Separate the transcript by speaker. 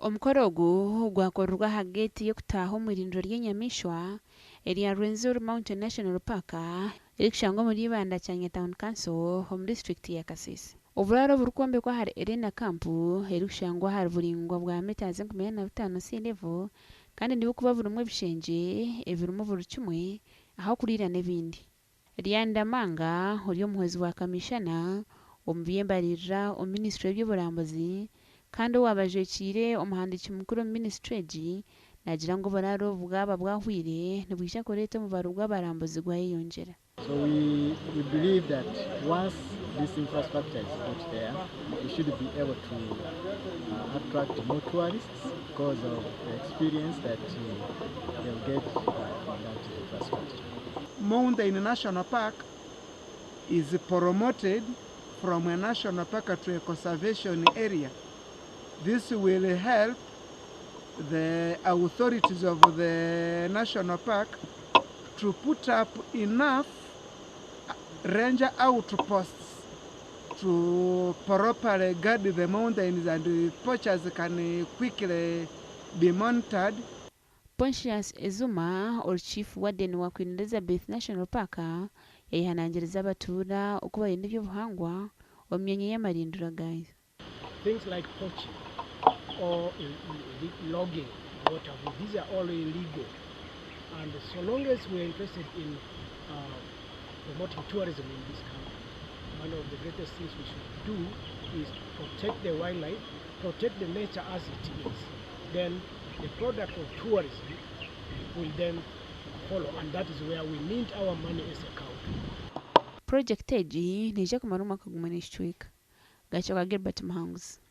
Speaker 1: Omukoro ogu gwakorerwa aha geeti y'okutaaha omu irindiro ry'enyamaishwa erya Rwenzori Mountain National Park erikushangwa omuri Ibanda Kyanya Town Council omu disiturikiti ya Kasese. Oburaaro oburikwombekwa ahari Elena Camp erikushangwa ahari buraingwa bwa mita 45 sea level kandi nibukuba burimu ebishengye ebirimu buri kimwe, ah'okuriira n'ebindi. Lyanda Manga ori omuhwezi wa Kamishana omu by'embaririra omu minisiture y'eby'oburambuzi kandi owaaba ajwekiire omuhandiiki mukuru omu minisiture egi naagira ngu oburaaro obu bwaba bwahwire nibwija kureeta omubaro gw'abarambuzi gwayeyongyera.
Speaker 2: So we, we believe that once this infrastructure is put there, we should be able to attract more tourists because of the experience that they'll get from that infrastructure.
Speaker 3: Mountain National Park is promoted from a national park to a conservation area. This will help the authorities of the national park to put up enough ranger outposts to properly guard the mountains and the poachers can quickly be monitored.
Speaker 1: Pontius Ezuma ori Chief Warden wa Queen Elizabeth National Park yayehanangiriza abatuura oku barinda eby'obuhangwa omu myanya y'amarindiro gaayo.
Speaker 4: Things like poaching or logging, what have you, these are all illegal. And so long as we are interested in promoting tourism in this country, one of the greatest things we should do is protect the wildlife, protect the nature as it is. Then the product of tourism will then follow, and that is where we need our money as a country.
Speaker 1: Purojekiti egi neija kumara omwaka gumwe n'ekicweka. Gakyoka Gilbert Muhanguzi.